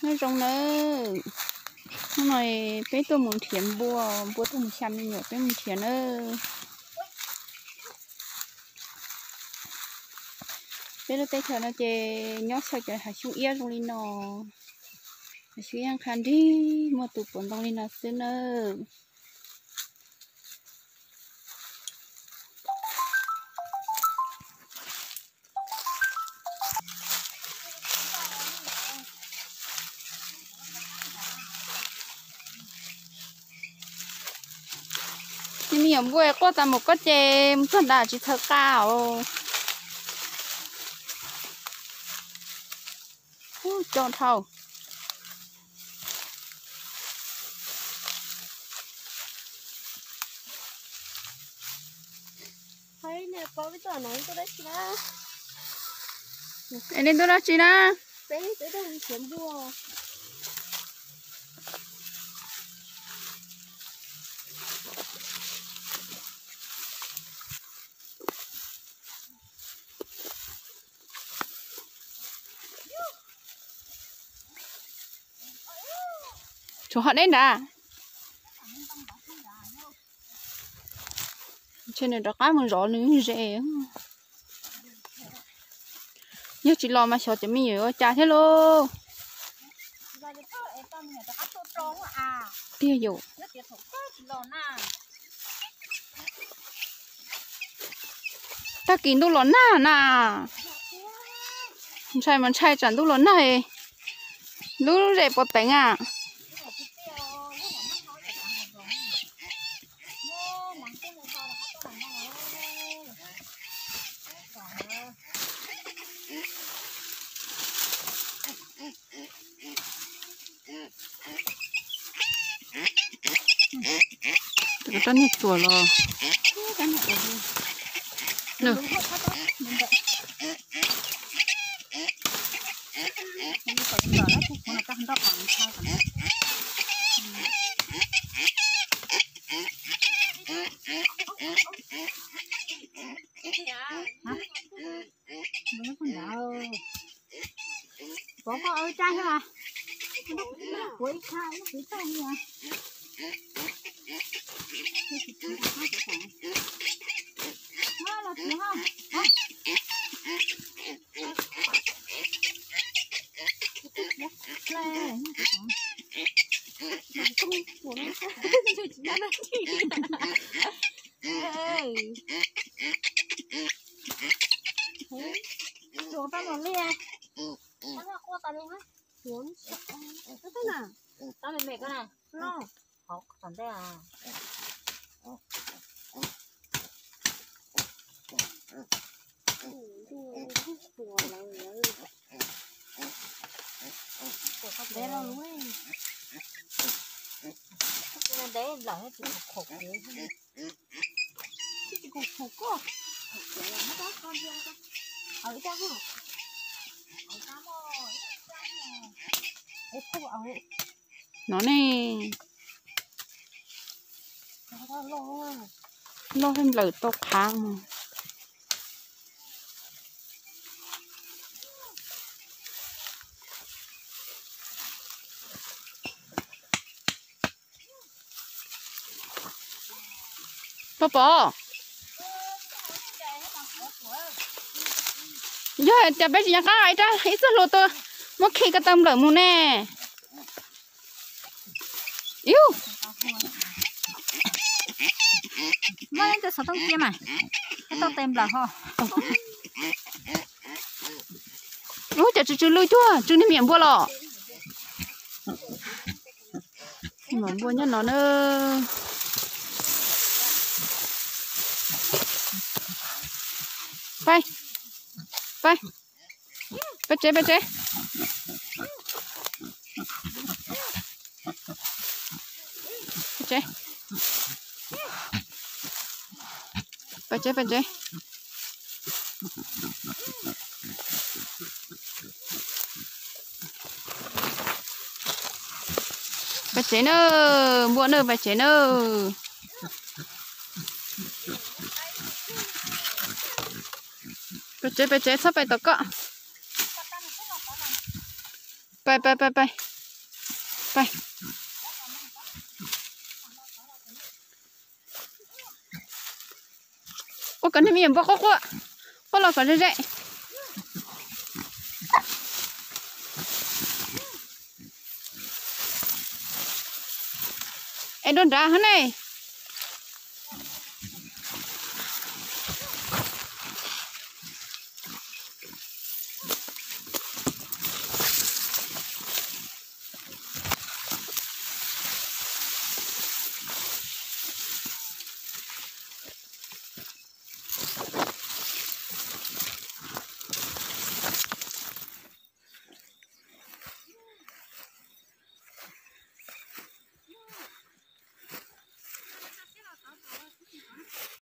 Nyob zoo nawb. Hnub no peb tuaj mus nrhiav npua, npua tuaj mus xya me nyuam, peb mus nrhiav nawb. Peb lub teb chaws no ces nyob xyaw cov hav xyoob iab zoo li no. Hav xyoob iab qha nrig muaj tus puav ntoo li no xwb nawb. Ces me nyuam npua quaj tas mus koj ces mus txog nrad tsis txhawj qa os. Ub, co dhau. Es nej tuaj dab tsi na? Tshuav ho deb nrad. Ntshe nws rov qab mus zov nws ze. Yog tsis los mas xyov cov me nyuam ua cas thiab lauj. Tiag yom. Tag kis ntuj los nag na. Ntshai mas ntshai tsam ntuj los nag, lub zem puas teev a. Rab niag tsuas los. Pov koj ua tsaig thiab mas. Kuv ib tshaj ib kuv tag li. Los txiav ho. Tsuas tau los liaj. Tau me me ko na. No. Hauv tom ntej a. Ntev los lawm, tsis khom kev. Tsis khom koj. No ne. Loj thiab nplawm tau qhav mus. Pog Pov, yog tias peb tsis nco qab ib txoj hlua tuaj muab khi ko taw nplawm mus ne. Muab tus xov tooj cia mas, tau tes nplawm ho. Ub, cov tsw tsw lwj cuag tsw niag me nyuam npua los. Mov npua nyob no na. Pab, pab, pab tsev, pab tsev. Pab tsev, pab tsev. Pab tsev na, npua na, pab tsev na. Pab tsev, pab tsev, txhob pais tom koj. Pais, pais, pais, pais. Ua kom nej me nyuam npua quaj quaj, quaj los kom ze ze. Es dua nrad hov ne.